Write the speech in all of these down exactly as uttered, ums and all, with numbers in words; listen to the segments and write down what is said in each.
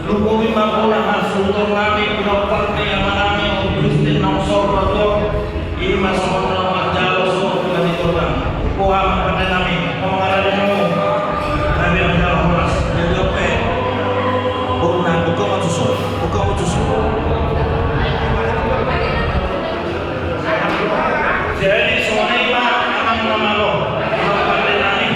Lumobi ma bona hasuhuton nami, pinompar ni ama nami, Augustin naung saur matua, i ma songon na manjalo songon tuan ni gondang. Boha ma pande nami, pamangaran ni hamu. Nami manjalo horas, jadi dope. Bona, buka ma tuson, buka ma tuson. Jadi songon i ma amang na malo, amang pande nami.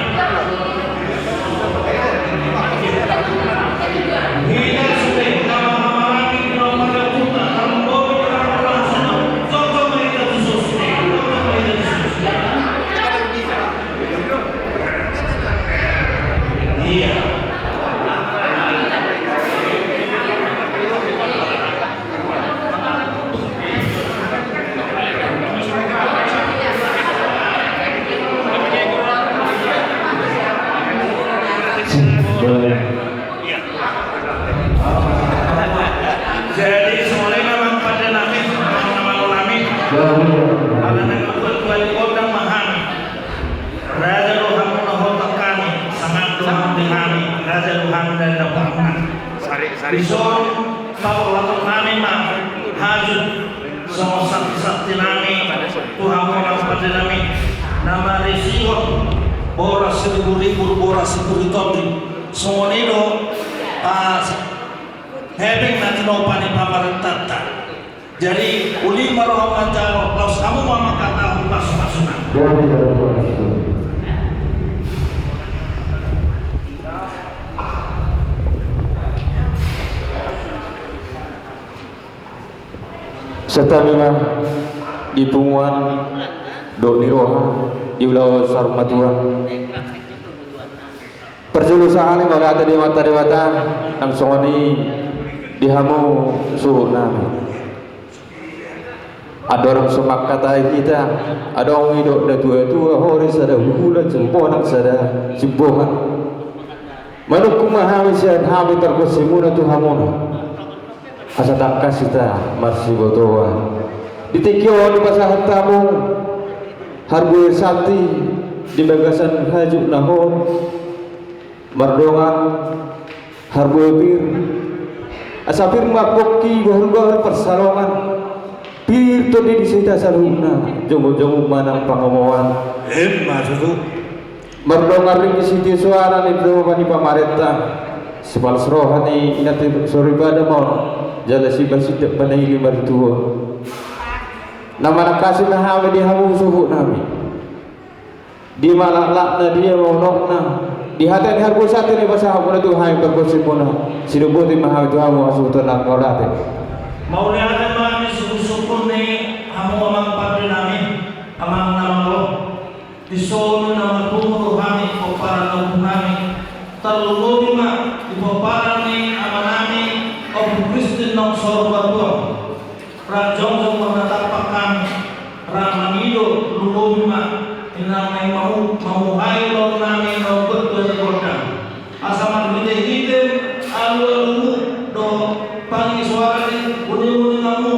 Jadi songon i ma amang pande nami, amang na malo nami. Ala na gabe tuan ni gondang ma hami. Raja do hamu na hot hami, sangap do hamu di hami, raja do hamu na dapotan. Dison paulakhon nami ma hajut songon santisanti nami tu hamu amang pande nami, na marisihon boras siriburibu, boras sipuri tondi. Songon i do, ah, hepeng na tinopa ni pamarentanta. Jadi uli ma roham manjalo, laos hamu ma mangkatahon pasupasuna. Santabi ma di punguan dohot ni roha di ulaon saur matua. Parjolo sahali mauliate di Amanta Debata, nang songon i di hamu suhut nami. Andorang so mangkatai hita, adong didok natuatua, hori sada hulahula, jemponang sada jembohan. Manungkun ma hami sian hami pargonsimuna tu hamuna, asa tangkas hita marsibotoan. Di tingki on dipasahat hamu harbue santi di bagasan hajut na hot, mardongan harbue pir, asa pir ma pongki gohar-gohar parsalongan, pir tondi di hita saluhutna, jongjong ma nang pangomoan. Emma tutu. Mardongan ringgit sitio soara ni doma ni pamarenta, sipalas roha ni inanta soripada ma on, jala sipasindak panaili martua. Na manangkasi ma hami di hamu suhut nami. Di ma laklakna, di ma unokna, di hata ni harbue santi na dipasahat hamuna tu hami pargonsimuna, sidok boti ma hami tu hamu hasuhuton na mauliate. Mauliate ma di suhut-suhut ni hamu amang pande nami, amang na malo. Dison na marpungu do hami pomparan ni ompu nami. Tarlumobi ma Di pomparan ni amanami Ompu Kristin Naung Saur Matua, rap jongjong marnatampak hami, rap mangido lumobi ma inang naeng mamu-, mamuhai loronami naung gondang di gondang. Asa marhitehite alualumu dohot pangidoan ni uninguninganmu,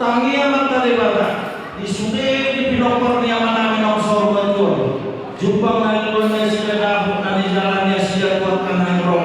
tangiang ma tu Debata, di sude di pinompar ni amanami Naung Saur Matua, jumpang na niluluan nasida dapot na nijalahan nasida tu angka na naeng ro.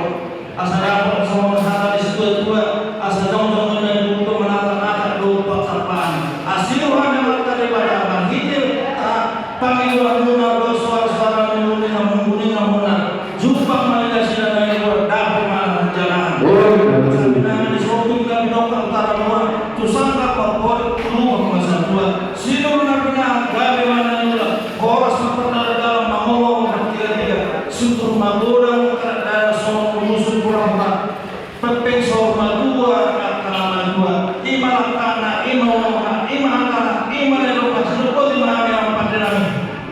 Asa dapot songon hata ni situatua, asa jongjong ma na niluluan manatap-natap dohot panghampaan. Asi rohana ma tu Debata, marhite, ah, pangidoanmuna dohot soara-soara ni uninguninganmuna, jumpang ma di nasida na niluluan, dapot ma na nijalahan. Oi. Asa pinangido ni sotung kami nongkang taramua tu sanggar parpodit, tu lubang na satua. Sinur na pinahan gabe ma na niula, horas ma pardalanan mangolu martigatiga, suhut ma godang angka dalan songon umusur purpura. Pepeng saur matua, angka na matua, i ma langkatna, i ma unokna, i ma hatana, i ma nidokna, sidok boti ma hami amang pandenami.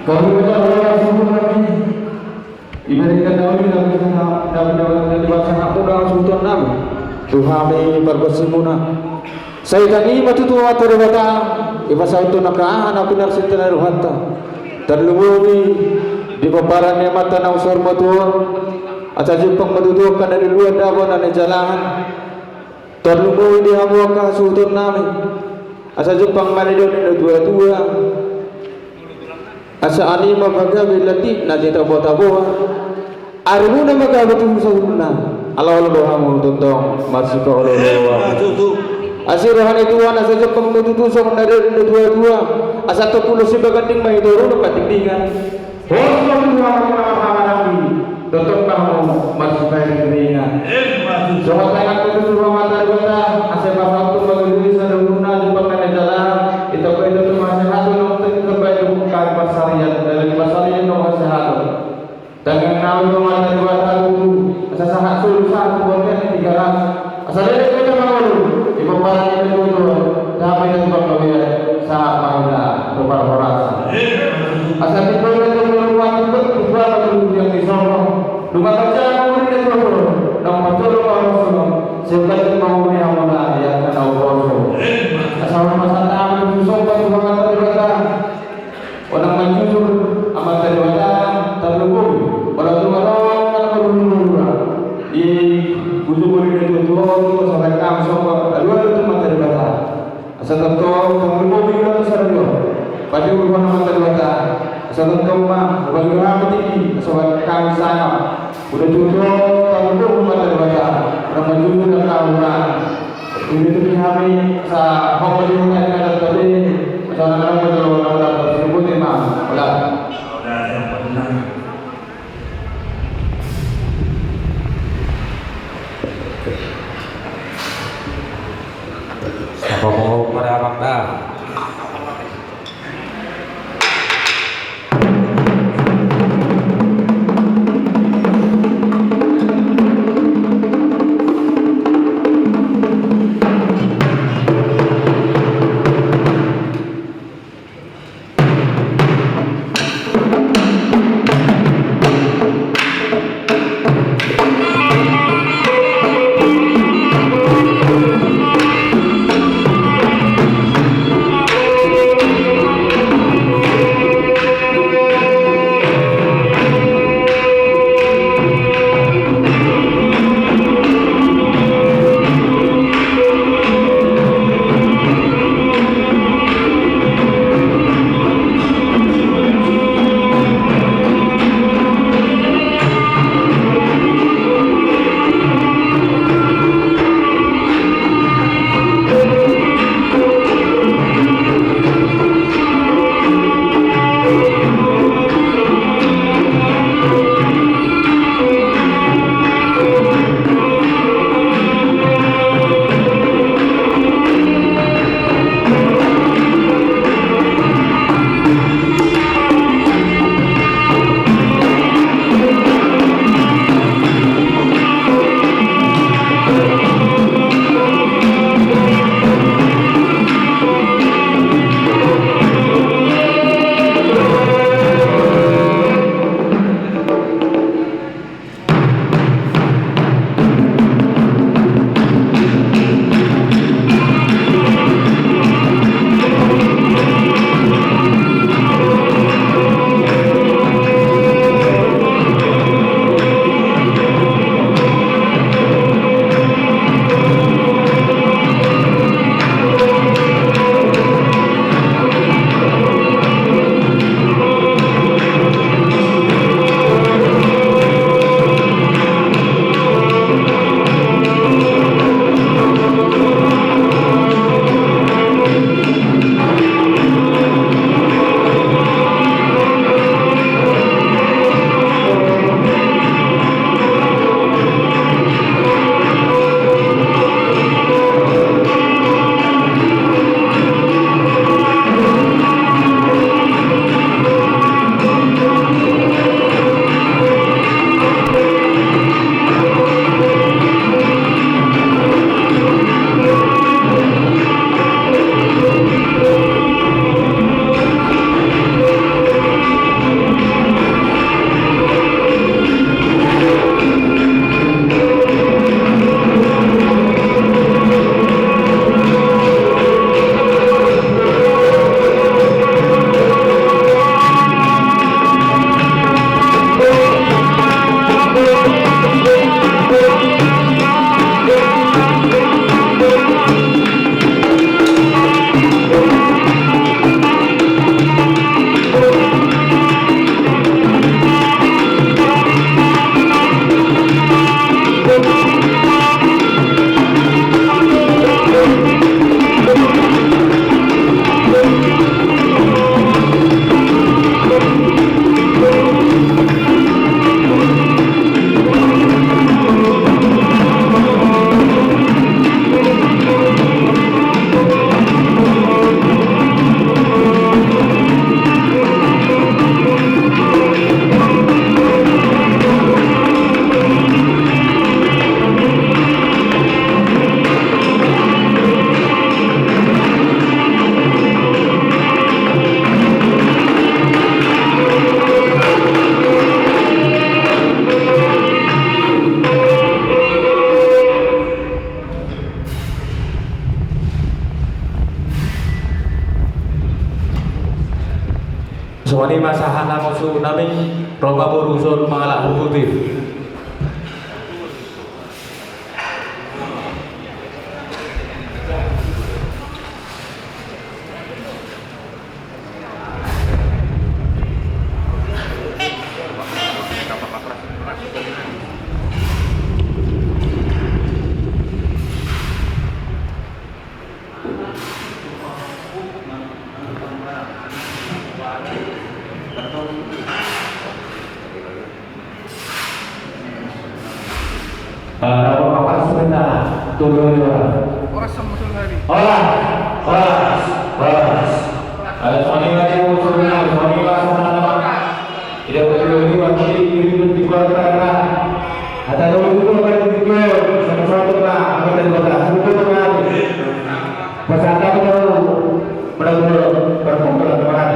Kami ucapkan syukur kami. Iberikan kami dari sana, dari, dari, dari sana, udah sultan nami. Tu hami pargonsimuna. Sai tangi ma tutu hata Debata, i ma sai tu angka aha na pinarsinta ni rohanta. Tarlumobi di pomparan ni amanta Naung Saur Matua, asa jumpang ma tutu angka na niluluan dapot na nijalahan. Tarlumobi di hamu angka suhutonnami, asa jumpang ma nidok ni natuatua. Asa ari ma pagabe, lati na tinabo-taboan. Arimuna ma gabe tu sauluna. Ala olo do hamu tongtong marsipaolo-oloan. Asi roha ni Tuhan, asa jumpang ma tutu songon na nidok ni natuatua. Asa topulon sibaganding ma i toru na pandingdingan. Horas ma tutu hamu na marhahamaranggi, tongtong ma hamu marsipaingiringan. Songon tangiangku tu Tuhanta Debata, asa pasahathon ma tutu di saluhutna jumpang na nijalahan, i tambai tutu hasehaton, i tambai tutu haparsarian, dalan ni parsarian dohot hasehaton. Tangiangnami tu Amanta Debata tutu, asa sahat solu sahat tu bontean ni Tigaras. Asa leleng hita mangolu di pomparan ni natuatua, sahat ma hita tu panggabean, sahat ma hita tu parhorasan. Asa timbul hita tu parhorasan, tu parhorasan tu tiang ni sorga. Nunga tarjaha umur ni natuatua, nunga parjolo parhorasan, sai umbahen ma umur ni hamuna di angka na umposo. Asa masa tamu tu somba tu Amanta Debata. Unang manjujur Amanta Debata, tarlumobi, unang tung adong na marhulahula. Di ujung ni natuatua, asa bahen hami somba alualu tu Amanta Debata. Asa tongtong tarlumobi ulaon sadari on, pajuhur ma Amanta Debata. Asa tongtong ma hupajuhur hami tingki, asa bahen hami sangap. Ulaon tutu, tarlumobi ma Amanta Debata, unang manjujur angka hahurang. Uli tu hami, asa hot ma di hami na tadi, asa na nang betul na betul, sebutin ma, ulang. Apa mau pada abang dah? Songon i ma sahat na musu nami, ro ma boru son mangalap huhuti. Horas, horas. Horas, horas, horas. Ada songon i ma di usul, songon i ma songon i ma. Tidak perlu lagi waktu diri di keluarga. Ada dulu itu apa itu? Satu-satu lah, apa tadi kata? Satu-satu lah. Pesan apa tuh? Benar-benar berkumpul teman.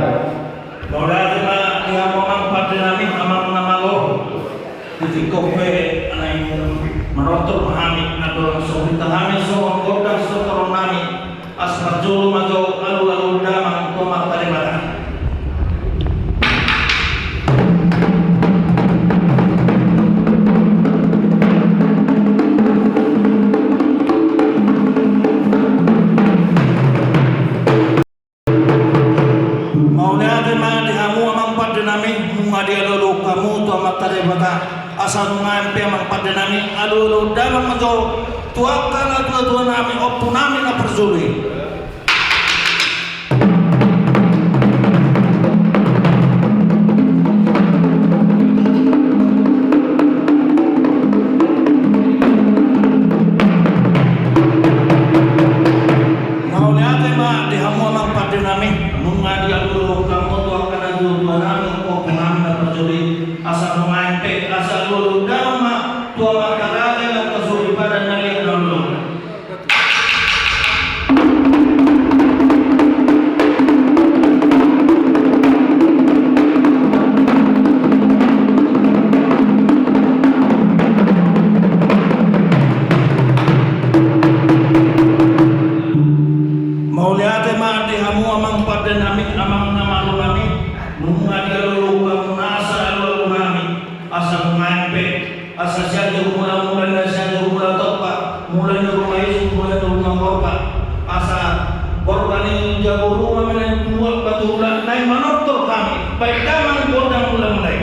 Mauliate ma di hamu amang pande nami, amang na malo. Di tingki on pe naeng manortor ma hami, andorang so hita hami songon gondang sitoron nami, asa parjolo ma jo alualu damang tu Amanta Debata. Mauliate ma di hamu amang pande nami, nunga dialualuhon hamu tu Amanta Debata, asa nuaeng pe amang pande nami, alualu damang ma jo tu angka natuatua nami, ompu nami na parjolo i. Mauliate ma di hamu amang pande nami, nunga dialualuhon hamu tu angka natuatua nami, ompu nami na parjolo i, asa nuaeng pe, asa alualu damang ma tu Amanta Debata, na parjolo i pada na liat na lolo. Mauliate ma di hamu amang pande nami, amang na malo nami, nunga dialualuhon hamu nasa alualu nami, asa nuaeng pe, asa sian joro mula, mula ni sian joro mula tompa, mula ni ruma isu, mula ni ruma porpa, asa porpa ni jabu ruma, mula ni ruma batu ruma, naeng manortor hami baen damang gondang mula mula i.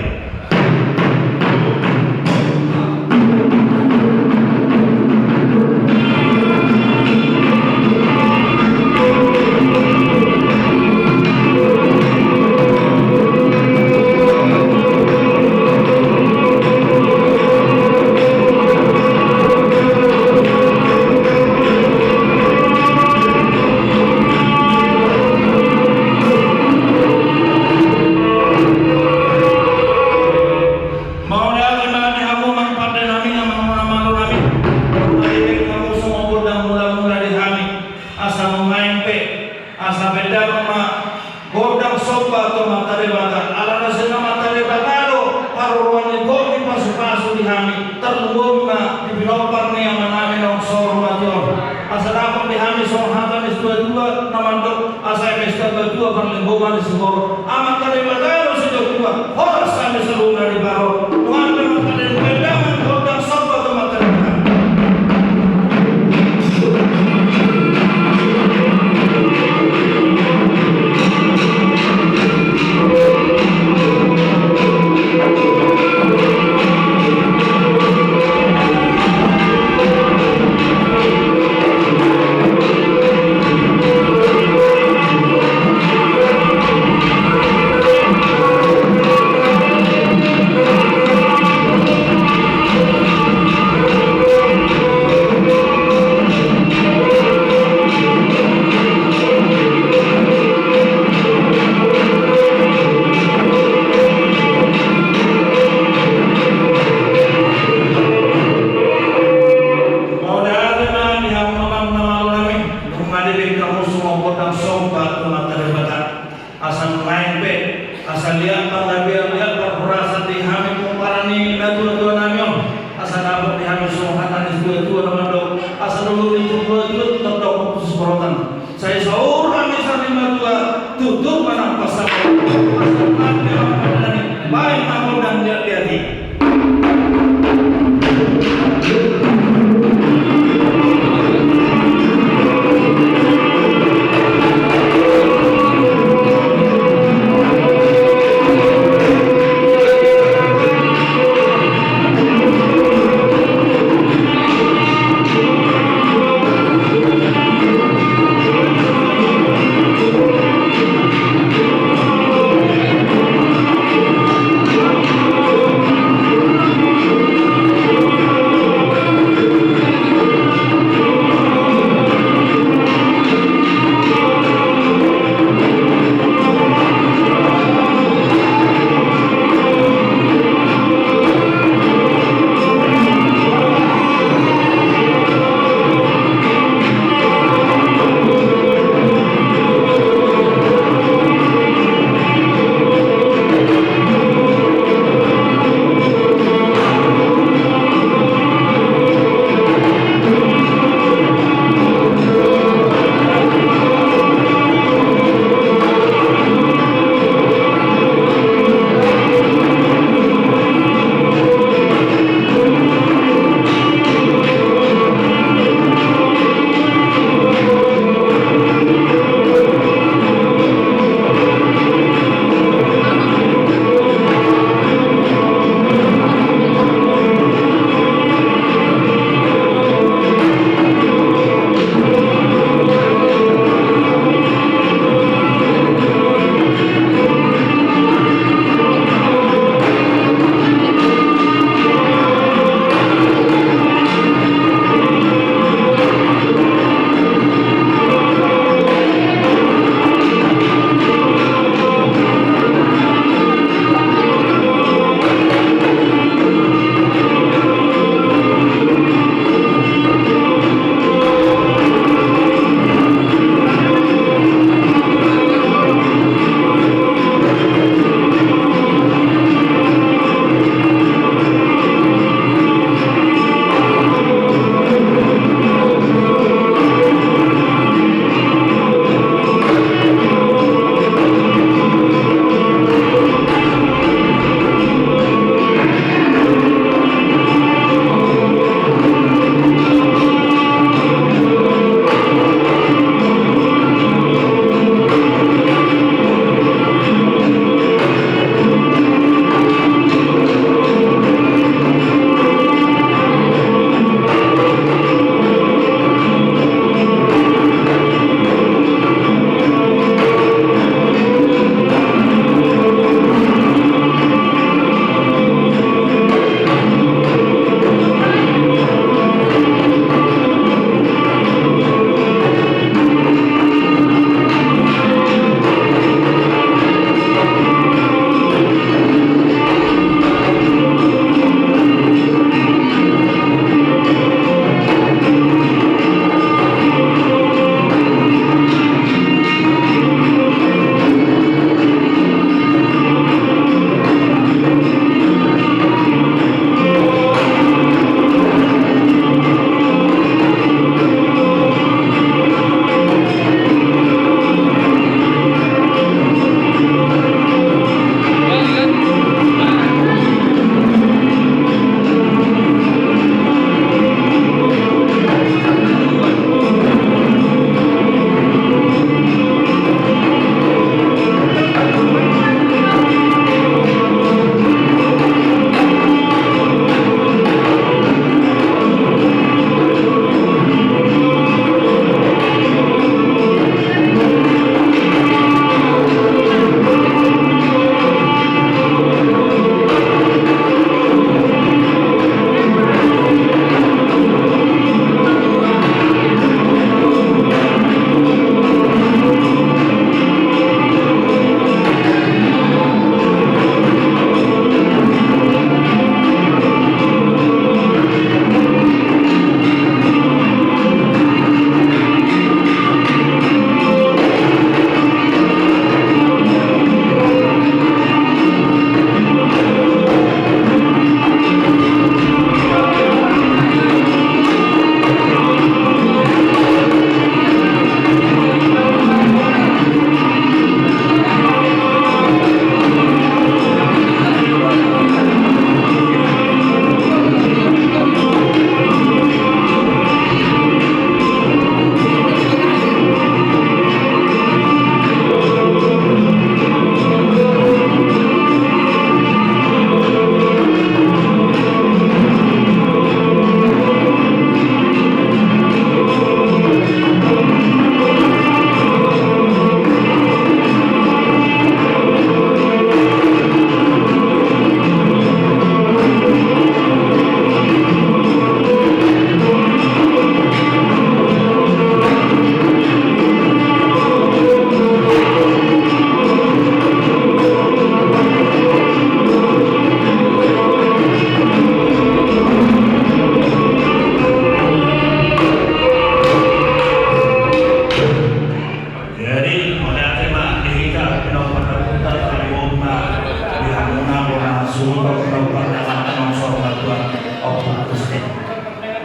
Mauliate ma di hamu amang pande nami, amang na malo nami. Mauliate ma di hamu songon gondang mula mula di hami. Asa nuaeng pe, asa baen damang ma gondang somba tu Amanta Debata, ala na sian Amanta Debata do parorot ni gok ni pasupasu di hami, tarlumobi ma di pinompar ni ama nami naung saur matua on. Asa dapot di hami songon hata ni situatua na mandok, asa eme sitamba tua parlinggoman ni sigor. Amanta Debata do sitamba tua, horas hami saluhutna diparorot. Tuhan pe ma pande, baen damang gondang somba tu Amanta Debata. Mauliate ma di hamu amang na malo nami, nunga dibaen hamu songon gondang somba tu Amanta Debata. Asa nuaeng pe, asa liat panggabean, liat parhorasan di hami pomparan ni natuatua nami on. Asa dapot di hami songon hata ni situatua na mandok, asa dolok ni tumbuatua tu tondok tu siborotan. Sai saur hami saur ni matua, tutu ma nang pasahat. Asa Baen ma gondang liat-liat i.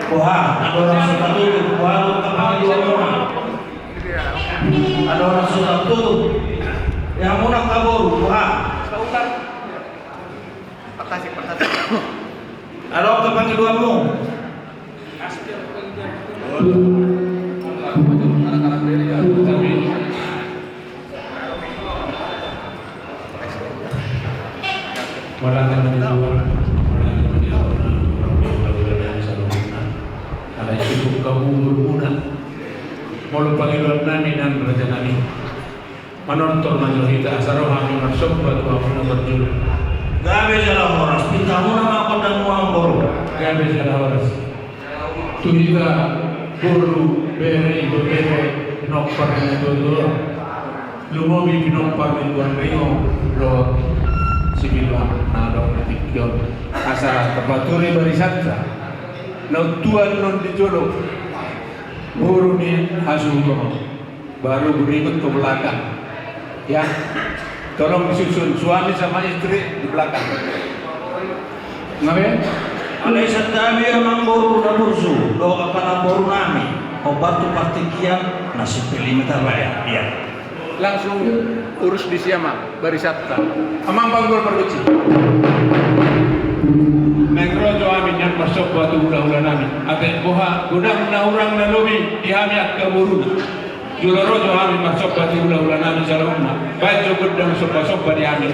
Boha, andorang so tatutup, boha do angka pangidoanmuna? Andorang so tatutup, di hamuna angka boru, boha? Adong angka pangidoanmu? Mauliate ma di Tuhan, mauliate ma di Tuhanta, mauliate ma di Tuhanta saluhutna. Alai cukup hamu borumuna. Molo pangidoan nami nang raja nami. Manortor ma jo hita asa ro hami marsomba tu hamuna parjolo. Gabe jala horas, pinta hamuna ma gondang nuaeng boru. Gabe jala horas. Tu hita boru, bere, ibebere, pinompar ni natuatua, lumobi pinompar ni Tuan Ringo dohot Sipiluang na adong di tingki on, asa tapaturi barisanta na tuan on di jolo, boru ni hasuhuton on. Baru berikut ke belakang. Ya. Tolong disusun suami sama istri di belakang. Nggak ya? Alai santabi amang boru na burju, dohot angka namboru nami, hombar tu partingkian, nasib pe lima tabayar. Iya. Langsung urus di si amang barisanta. Amang panggol pargonsi. Naeng ro jo hami nian marsomba tu hulahula nami. Ate boha godang na hurang na lobi di hami angka boruna. Jolo ro jo hami marsomba tu hulahula nami saluhutna. Baen jo gondang sombasomba di hami.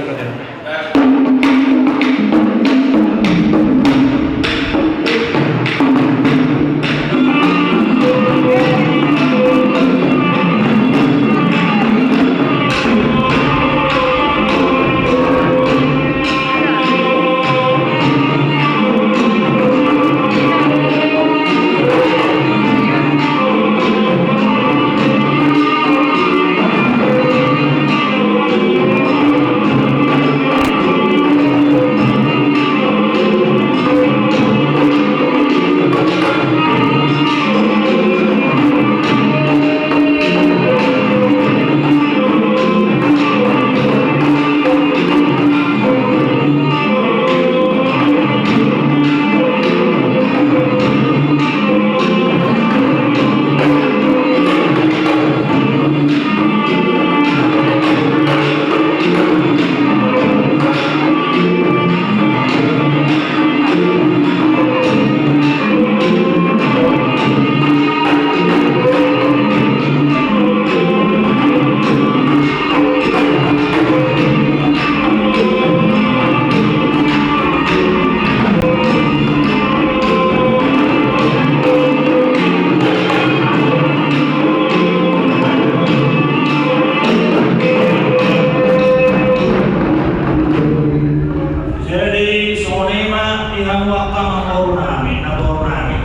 Jadi songon i ma di hamu angka namboru nami, namboru nami.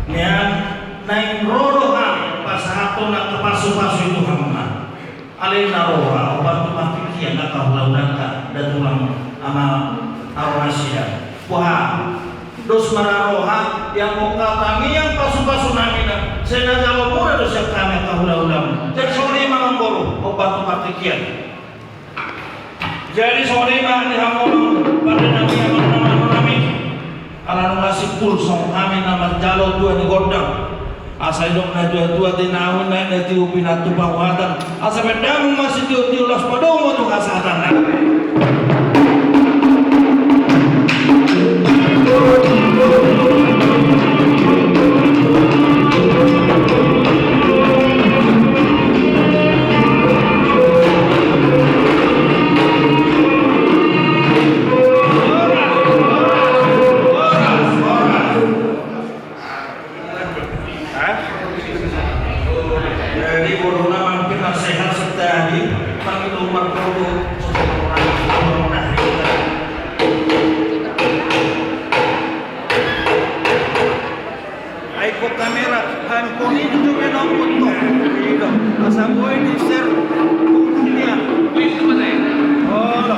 Nian naeng ro do hami pasahathon angka pasupasu i tu hamuna. Alai na roha, hombar tu partingkian angka hulahulanta, da tulang ama ahu nasida. Boha, dos ma na roha, ianggo angka tangiang pasupasu nami na sai na jalo muna do sian hami angka hulahulamu. Jadi songon i ma amang boru, hombar tu partingkian. Jadi songon i ma di hamu pande nami, amang nami, ala nunga simpul songon hami na manjalo tua ni gondang. Asa didok natuatua, tinahu na natiop i na tu panguhatan. Asa baen damang ma sitiotio, laos padomu tu hasahatan. Jadi boruna mampir na sehat, santabi, pangido marboru. Ai ko kamera, handphone i tu jo menombot to. Ido, asa boi di share. Iya. Olo.